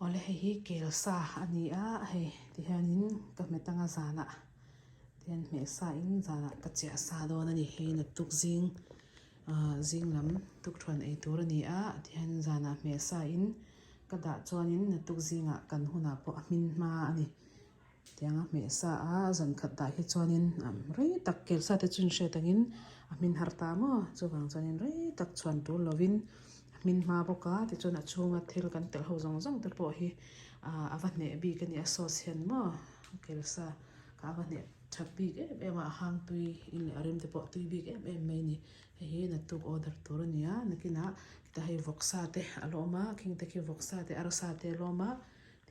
Awle hei hi kel sa a ni a hei tihianin ka hmet anga zanah tihian hmeh sa in zanah ka chiah sa dawn a ni hei naktuk zing ah zing lam tukthuan ei tur a ni a tihian zanah hmeh sa in ka dah chuanin naktuk zingah kan hunah pawh a hmin hma a ni. Tianga hmeh sa a zan khat dah hi chuanin rei tak kel sa te chu in hriat angin a hmin har ta maw chuvang chuanin rei tak chhuan tur lovin a hmin hma bawk a tichuan a chhunga thil kan telh ho zawng zawng te pawh hi ah a va hneh bik a ni a sauce hian maw kel sa kha a va hneh that bik em em a a hang tui in leh a rem te pawh a tui bik em em mai a ni hei hi naktuk order tur a ni a nakinah khitah hei vawksa te a la awm a khing te khi vawksa te arsa te a la awm a.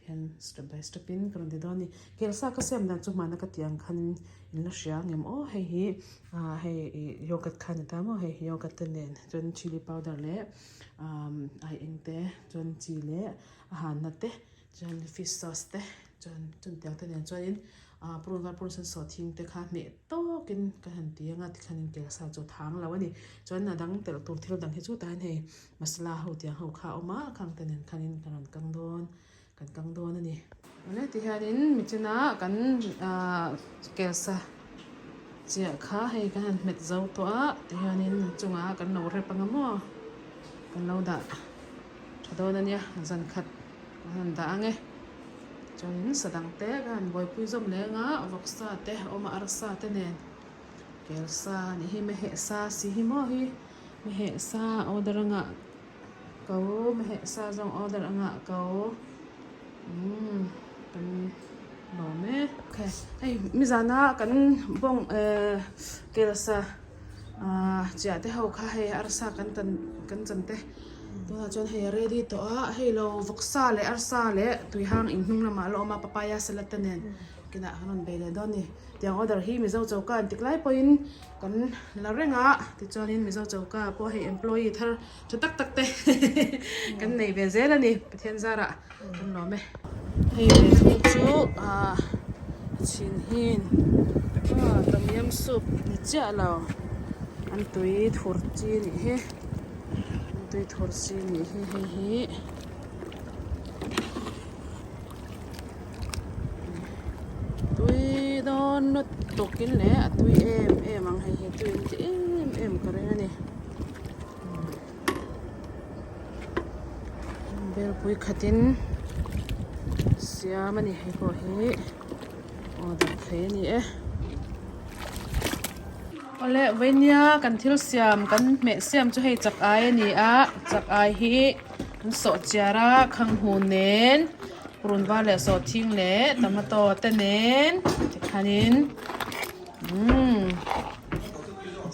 Tihian step by step in ka rawn ti dawn a ni. Kelsa ka siam dan chu hmana ka tih ang khan in la hria ang em aw hei hi ah hei ih yogurt kha a ni ta maw hei yogurt te nen chuan chilli powder leh umm ai eng te chuan chi leh a hanna te chuan fish sauce te chuan chutiang te nen chuanin ah purun var purun sen sawhthing te kha hneh tawkin ka han ti ang a tikhanin kelsa chu a thang lo a ni. Chuan a dang telh tur thil dang hi chu tah hian hei masala ho tiang ho kha a awm a khang te nen khanin ka rawn kang dawn kan kang dawn a ni. Awle tihianin michina kan ahh kelsa chiah kha hei kan han hmet zo tawh a tihianin a chungah kan lo rep anga maw kan lo dah tha dawn a nia zan khat kan han dah ang e chuanin sadang te ka han buaipui zawm leh anga vawksa te a awm a arsa te nen kelsa a nih hi meheh sa si hi maw hi. Meheh sa order anga ko meheh sa zawng order anga ko umm kan lawm e. Okay hei mizana kan bawng eh kelsa ah chiah te ho kha hei arsa kan tan kan chan te tunah chuan hei a ready tawh a hei lo vawksa leh arsa leh tuihang inhnung lamah a la awm a papaya salad te nen kinah kan rawn bei leh dawn a ni. Tiang order hi Mizo choka an tik lai pawhin kan la reng a, tichuanin Mizo choka pawh hei employee thar tha tak tak te kan nei ve zel a ni, Pathian zarah kan lawm e. Hei ve thung chu ah a chhin hin ah tom yum soup ni chiah lo an tui thur chi nih hi an tui thur chi nih hi hei hi. Tui dawn lutuk in leh a tui em em ang hei hi tui an ti em em ka ring a ni belpui khatin siam a ni hei pawh hi order thei a ni e awle vawin kan thil siam kan hmeh siam chu hei chak ai a ni a chak ai hi. An sawh chiar a khanghu nen purun var leh sawhthing leh tomato te nen tikhanin umm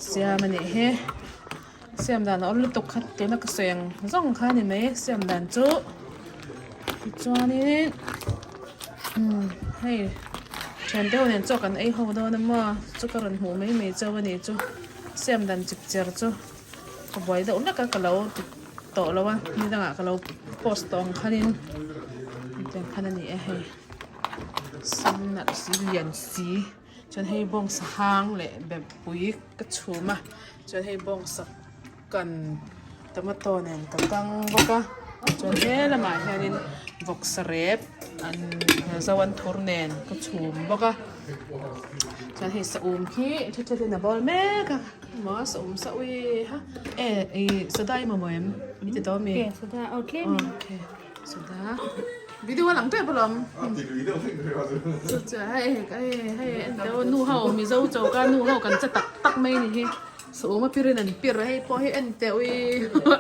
siam a nih hi siam dan a awm lutuk kha tuna ka sawi ang zawng kha a ni mai siam dan chu tichuanin umm hei thian deuh nen chaw kan ei ho dawn a maw chu ka rawn hmuh mai mai chauh a nih chu siam dan chip cher chu ka buai deuh hlek a ka lo ti tawh lo a ni dangah ka lo post tawh ang khanin hetiang khan a ni e hei sen nalh si lian si chuan hei bawngsa hang leh bepui ka chhum a chuan hei bawngsa kan tomato nen ka kang bawk a chuan he lamah hianin vawksa rep an zo an thur nen ka chhum bawk a chuan hei saum khi ṭha ṭhatin a bawl mek a. Maw saum sa ui ha e i soda i mamawh em mi ti tawh ami Ke soda aw tlem in okay soda video a lang tep alawm chu chu hei hei hei en teh nu ho mizo choka nu ho kan che tak tak mai ni hi saum a pirin an pir a hei pawh hi en teh ui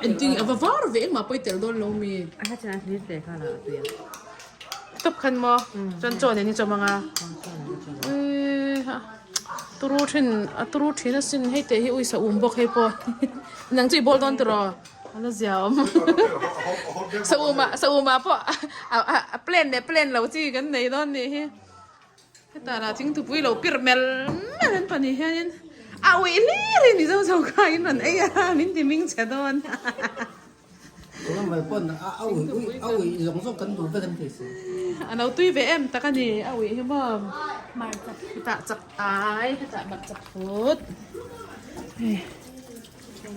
engtin a va var ve engmah pawh i telh dawn lo mi a hla chan a hlir teh kha la a tui a tawp khan maw chuan chaw nen i chawm ang a ui ha. Turu thin a turu thin asin hei teh hi uisa um bawk hei pawh nang chu i bawl dawn tiraw a la zia awm sa um ah sa um ah pawh a plan leh plan lo chi kan nei dawn nih hi hetah lah thingthupui lo pir mel mel an pahnih hianin a uih hlir hi mizo zo kha in rawn ei a min ti hming chhe dawn. A lo tui ve em tak a ni a uih hi maw hetah chak ai hetah hmarcha phut hei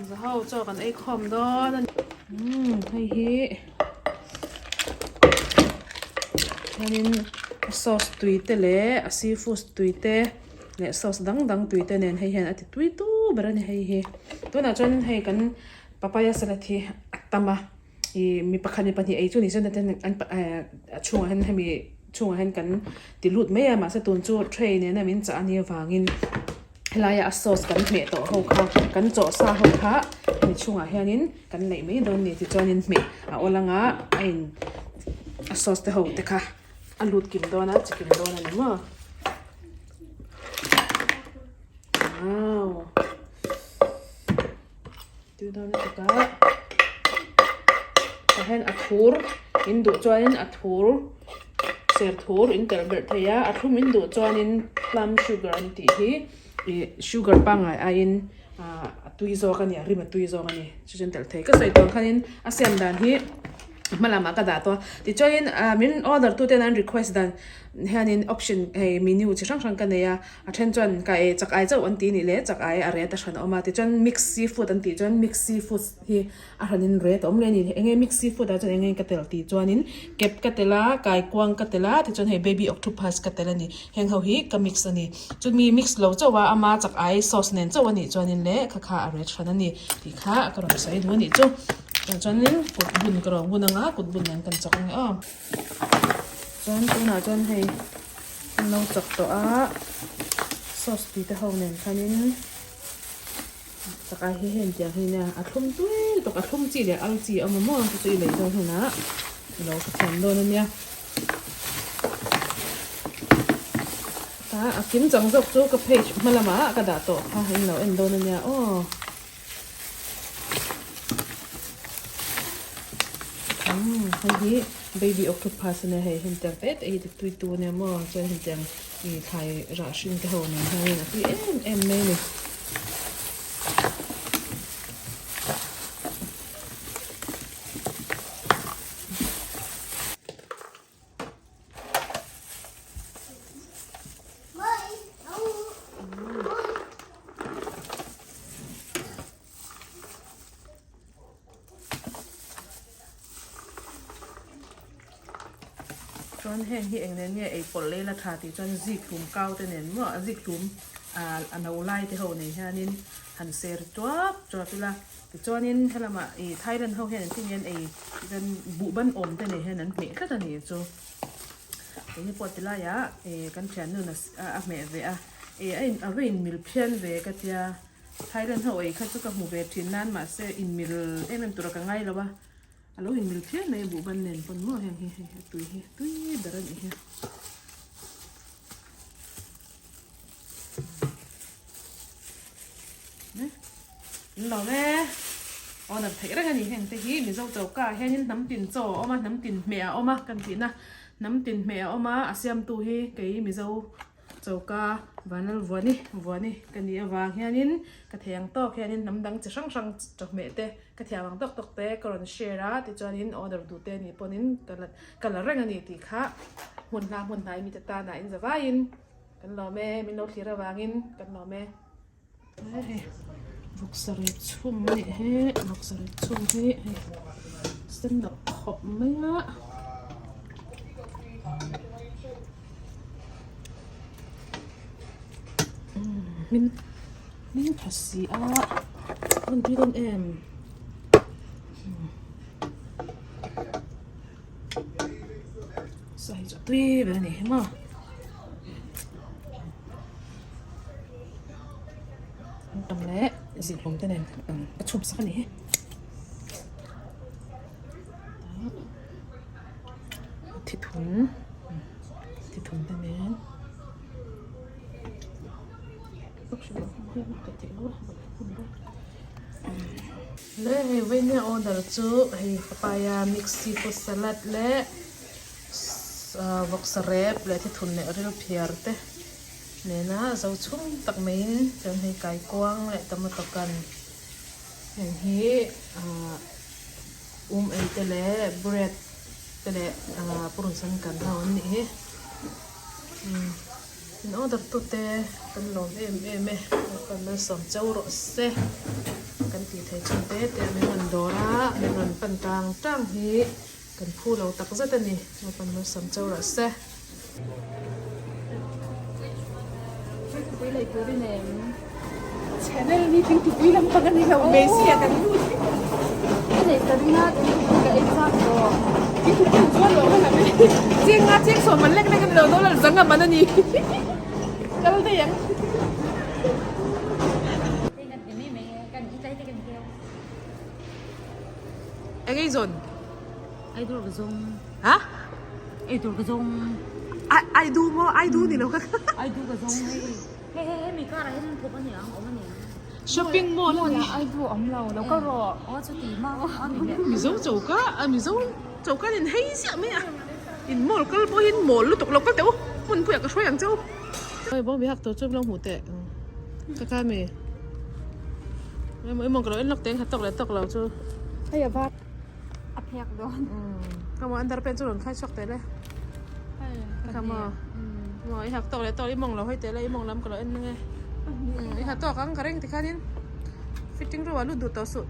za ho chaw kan ei khawm dawn a ni umm hei hi. Hianin sauce tui te leh a seafood tui te leh sauce dang dang tui te nen hei hian a ti tui tu ber a ni hei hi. Tunah chuan hei kan papaya salad hi a tam a ih mi pakhat mi pahnih ei chu ni se na ten an a chhungah hian hemi chhungah hian kan ti lut mai a mahse tun chu tray nena min chah a nih avangin helaia a sauce kan hmeh tawh ho kha kan chawh sa ho kha hemi chhungah hianin kan neih mai dawn a ni tichuanin hmeh a awl anga a in a sauce te ho te kha a lut kim dawn a chi kim dawn a ni maw wow tui dawn lutuk a tah hian a thur in duh chuanin a thur ser thur in telh belh thei a a thlum in duh chuanin plum sugar an tih hi ih sugar pangngai aiin ah a tui zawk a ni a rim a tui zawk a ni chu chu an telh thei ka sawi tur ang khanin a siam dan hi hma lamah ka dah tawh a tichuanin ah min order tu ten an request dan hianin option hei menu chi hrang hrang ka nei a. A then chuan ka ei chak ai chauh an ti nih le chak ai a ret a hran a awm a tichuan mix seafood an tih chuan mix seafood hi a hranin ret a awm leh a ni enge mix seafood ah chuan enge ka tel tih chuanin kep ka tel a kaikuang ka tel a tichuan hei baby octopus ka tel a ni heng ho hi ka mix a ni chumi mix lo chauh a ama chak ai sauce nen chauh a nih chuanin le kha kha a ret hran a ni tih kha ka rawn sawi duh a nih chu chuanin kut bun ka rawn bun anga kut bun nen kan chak ang aw chuan tunah chuan hei. An lo chak tawh a sauce tui te ho nen khanin chak ai hi heng tiang hi nia a thlum tui lutuk a thlum chi leh al chi a awm a maw chu chu i lei dawn hunah i lo hrethiam dawn a nia a kim chang zawk chu ka page hma lamah ka dah tawh kha in lo en dawn a nia aw. Umm hei hi baby octopus ania hei heng tiang te te hi ti tui tu ania maw chuan heng tiang ih thlai rah hring te ho nen hianin a tui em em mai a ni. Chuan heng hi eng nen nge ei pawlh lei la tha tih chuan zik hlum kau te nen maw a zik hlum ah a no lai te ho nei hianin han ser tuap tuap ila tichuanin helamah ih Thailand ho hian an ti nge an ei tichuan buhban awm te nei hian an hmeh tlat a ni chu keini pawh ti laiah ih kan thiannu a hmeh ve a ih a in a va inmil phian ve ka tia. Thailand ho ei kha chu ka hmu ve thin nan mahse inmil em em tura ka ngai lo a, a lo inmil phian mai a buhban nen pawn maw heng hi hei a tui hi tui ber a nih hi. In lo e order theih reng a ni heng te hi Mizo choka ah hianin hnam tin chaw a awm a hnam tin hmeh a awm a kan tihna hnam tin hmeh a awm a a siamtu hi kei Mizo Choka Vanlal Vuani Vuani ka nih avang hianin ka thei ang tawk hianin hnam dang chi hrang hrang chawhmeh te ka thiam ang tawk tawk te ka rawn share a tichuanin order duh te anih pawhin ka la ka la reng a ni tih kha hmun hla hmun hnai mite tanah in zavaiin kan lawm e min lo thlir avangin kan lawm e. Hei vawksa rep chhum a nih hi vawksa rep chhum hi hei sen deuh khawp mai a. Hmin hmin tha si a rawn tui dawn em sa hi chu a tui ber a ni hi maw. An tam leh zikhlum te nen a chhum sak a ni hi. Thithun thithun te nen le hei vawiin order chu hei papaya mix seafood salad leh vawksa rep leh thithun leh ril phiar te nena zo chhung tak maiin chuan hei kaikuang leh tomato kan heng hi ahh um ei te leh bread te leh ahh purun sen kan ho an nih hi umm in order tu te kan lawm em em e kan malsawm cheu rawh se kan tih theih chhun te te a min rawn dawr a min rawn pan tang tang hi. Kan phu lo tak zet a ni. Lalpan malsawm chau rawh se. Thingpui lei tur i nem. Channel ni thingpui lampang a ni lo Messi a kan lut. Ka nei ta ring a thingpui ka ei chak tawh. Thingpui chuan lo ka lam e. Cheng nga cheng sawm man lek lek a ni lo dollar zanga man a ni. Kal daih ang. Eng ei zawn? Ei tur ka zawng. Ha? Ei tur ka zawng. Ai ai du maw? Ai du ni lo ka. Ai du ka zawng hei. Hei hei hei mi kar ah hian thawk a ni ang awm a ni ang. Shopping mall a ni. Ai du awm lo lo ka rawh. Aw chuti ma a ni leh. Mizo choka a Mizo choka in hei ziah mai a. In mall kal pawh hi mall lutuk lo kal teh u. Hmunpui ah ka hruai ang che u. Oi bawng bihak tur chu lo hmuh teh. Ka kha mi. Emaw emaw ka lo en lawk teng kha tawk leh tawk lo chu. Hei a var. A phek dawn. Ka maw under pant chu rawn khai chhuak teh le. Ka kha maw. Maw i hak tawk leh tawk i mawng lo hawi teh le i mawng lam ka lo en nge. I ha tawk ang ka ring tikhanin fitting room ah lut duh tawh suh.